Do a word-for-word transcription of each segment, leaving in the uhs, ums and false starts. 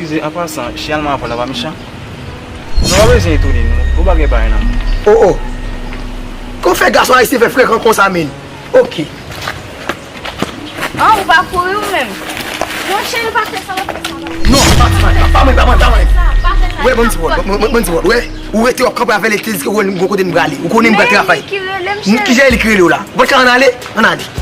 Eskize, an pasan, Chè Alman avè w la pa mechan? Nou pa bezwen etone nou, ou pa gen bagay nan men. Oh, oh. Kòman fè gason ayisyen fè frekan konsa, menn? Ok. Ah, ou pa kouri ou menm? Monchè, nou pa fè sa, nou pa fè sa. Non, pa fè sa, pa mwen, pa mwen, pa mwen. Pa fè sa, pa fè sa. Wè, ban m di w, ban m di w, wè. Ou rete w ap kanpe avè l, e te di ke wè, m gon kote m prale. Ou konnen m pral travay. Men li ki rele m, cheri. Kijan li ki rele w la? Ou pa t ka ann ale? Ann ale.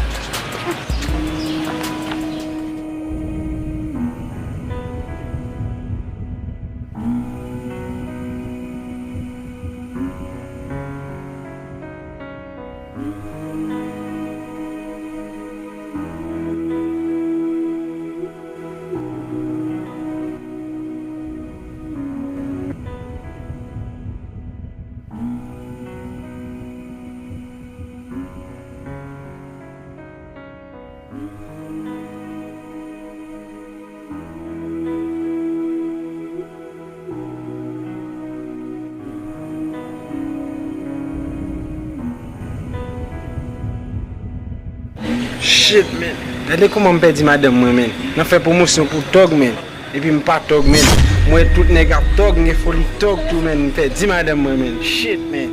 Shit, man. Gade kòman m pèdi madanm mwen, man. Nan fè pwomosyon pou tòg, man. Epi m pa tòg, man. M wè tout nèg ap tòg, m gen foli tòg tou, man. M pèdi madanm mwen, man. Shit, man.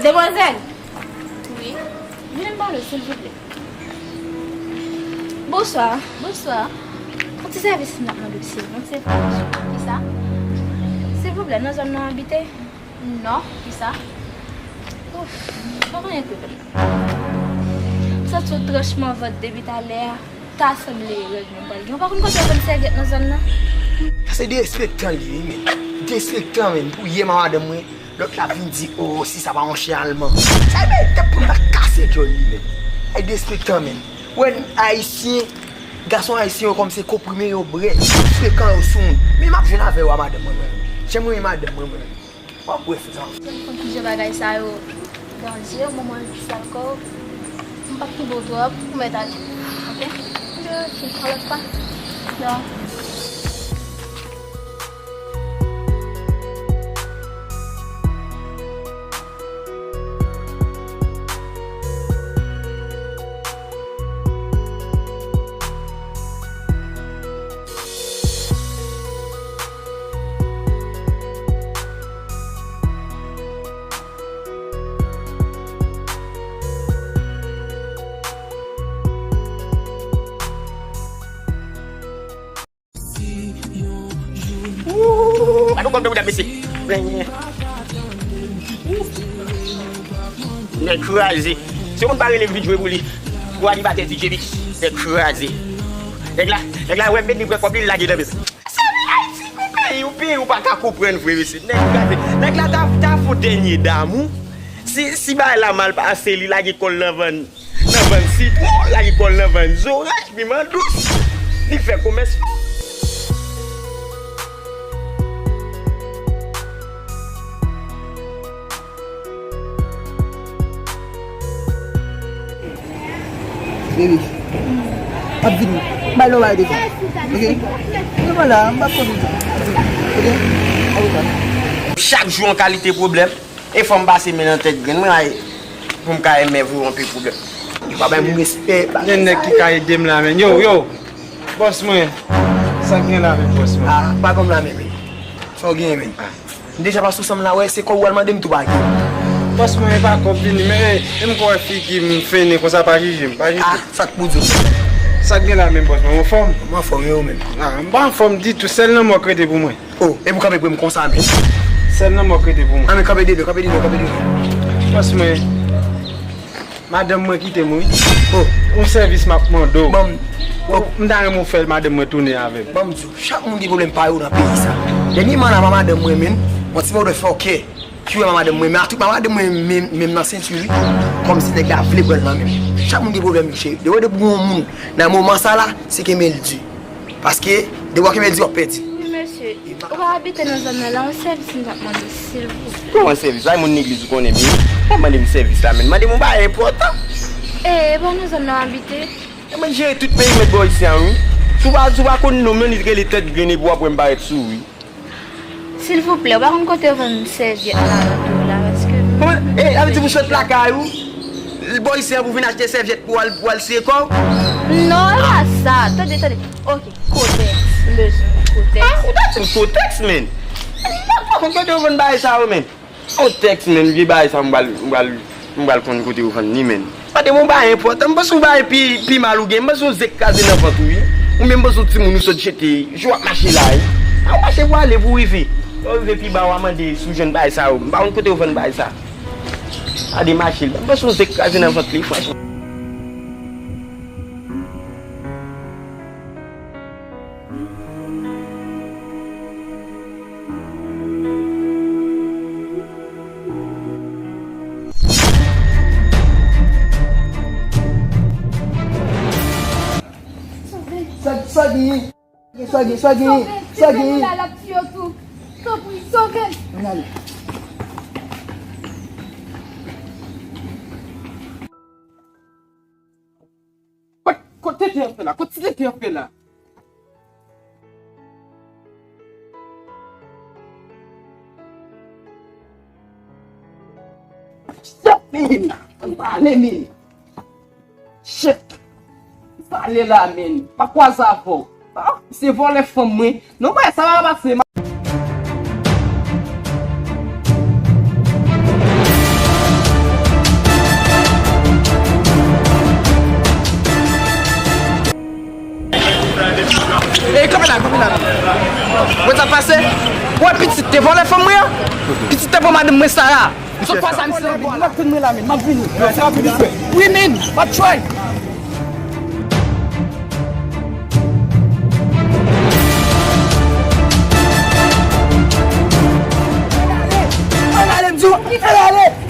Demwazèl! Wi? Vin m pale w, silvouplè. Bonswa. Bonswa. Yon ti sèvis m t ap mande w, silvouplè. Kisa? Silvouplè, nan zòn nan w abite? Non, kisa? Ouf, pa gen anyen k rive m. M santi yon tranchman vant depi talè a. Ta sanble règ mwen pral gen. Ou pa konn kote yo vann sèvyèt nan zòn nan? Sa se derespektan li ye, wi, men. Derespektan, men. Pou yè m a madanm mwen, lòt la vin di, o, si sa pa yon chyen alman. Sa e bay tèt pou m ta kase djòl li, men. Ay derespektan, men. Ou wè, ayisyen, gason ayisyen yo kòm se konprime yo bwè. Frekan yo sou moun. Men m ap jwenn avè yo a madanm mwen, mwen. Jan mwen renmen madanm mwen, mwen. W ap wè, frè. Jan m konn kijan bagay sa yo danje, ou ban mwen jis alkòl, m p ap kenbe w twòp, ou mèt ale. Oke? Oke, oke. A lòt fwa. Bon. Ooh, gade yon kòb de boudèm, mesye. Nèg kraze. Si yon moun pa rele m vin jwe pou li, pou animatè D J Mix, nèg kraze. Nèg la, nèg la wè m vin, li pran kòb li, li lage nan men m. Sa vin Ayiti kou peyi, yon peyi ou pa ka konprann vre, mesye. Nèg kraze. Nèg la ta, ta fon dènye damou. Si, si bagay la mal pase, li lage kò l nan vann. Nan vann sitwon, lage kò l nan vann zoranj, piman dous. Li fè komès. Baby, m ap vini. Bay non bay devan. Oke? Devan la, m pa konn. Oke? Avoka. Chak jou yon kalite pwoblèm. E fò m pase men nan tèt grenn mwen, ay, pou m ka enmen vre yon pil pwoblèm. Yo pa bay moun respè, bagay. Gen nèg ki ka ede m la, men. Yo, yo. Bòs mwen. Sa k gen la, men, bòs mwen? Ah, pa ban m la, men, men. Sa w genyen, men? Ah. M deja pase sou san m la, wè, se kòb ou al mande m tou pa gen. Bòs mwen, e pa kòb vini, men, e, e m kwè figi m fennen konsa, pa jije m, pa jije m. Ah, sa k pou di w? Sa k gen la, men, bòs mwen, ou anfòm? M anfòm, e ou menm? Ah, m pa anfòm ditou, sèl lanmò k rete pou mwen. Oh, epi w kanpe pou m konsa menm? Sèl nan mò k rete pou mwen. Ann, kanpe de do, kanpe de do, kanpe de do. Bòs mwen, madanm mwen kite m wi. Oh. Yon sèvis m ap mande w. Ban m. Oh. M ta renmen w fè l, madanm mwen tounen avè m. Ban m di w, chak moun gen pwoblèm pa yo nan peyi sa. Dènyèman la, madanm mwen menm, yon ti mò de fè, ok. Ki wè madanm mwen, men atik madanm mwen menm, menm nan senti wi. Kòmsi nèg la vle pran l nan men m. Chak moun gen pwoblèm yo, cheri. Depi w wè depi yon moun nan moman sa la, se kenbe l di. Paske, depi w kenbe l di, w ap pèdi. Wi, mesye. Ou ka abite nan zòn nan la, yon sèvis m t ap mande, silvouplè. Kòman sèvis? Sa e moun legliz ou konnen byen. Pa mande m sèvis la, men mande m yon bagay enpòtan. E, e pa nan zòn nan w abite? E mwen jere tout perimèt bò isi a, wi. Si w pa, si w pa konn non m nan, li rele Tèt Grenn epi w ap wè m parèt sou ou, wi. Silvouplè, ou pa konn kote yo vann sèvyèt nan alantou la, paske... Kòman? E, sa vle di pou sot lakay ou? Bò isi a pou vin achte sèvyèt pou al, pou al siye kò w? Non, e pa sa. Tande, tande. Ok, kotèks. M bezwen kotèks. Ah, ou ta di m kotèks, men. M pa konn kote yo vann bagay sa yo, men. Yon tèks, men, vye bagay sa, m pral, m pral, m pral konn kote yo vann li, men. Mande m yon bagay enpòtan. M panse yon bagay pi, pi mal ou gen. M panse yon zèk kraze nan vant ou, wi. Ou menm panse yon timoun ou sot jete. Jan w ap mache la, wi. A, w mache pou ale, pou w rive. Lè w rive pi ba, w a mande si w jwenn bagay sa yo. M pa konn kote yo vann bagay sa. Gade mache l. M panse yon zèk kraze nan vant li, franchman. Sa, sa gen? Sa gen, sa gen, sa gen. Sove m, sove m, la, l ap tiye yo tou. Tanpri, sove m. Ann ale. Kot, kot tete an fè la? Kot ti tete an fè la? Shit, men! Ann pale, men! Shit! Sa ale la, men! Pa kwaze avè w. Ah, se vòlè fanm mwen. Non, mwen, sa va pase. Ey, kanpe la, kanpe la. Wè sa pase? Wè pitit te vòlè fanm mwen an? Pitit te pran madanm mwen Sara. Sot pa sa, misye. M ap tann mwen la, men. M ap vini. Wi, men. M ap try. Ann ale, m di w, ann ale.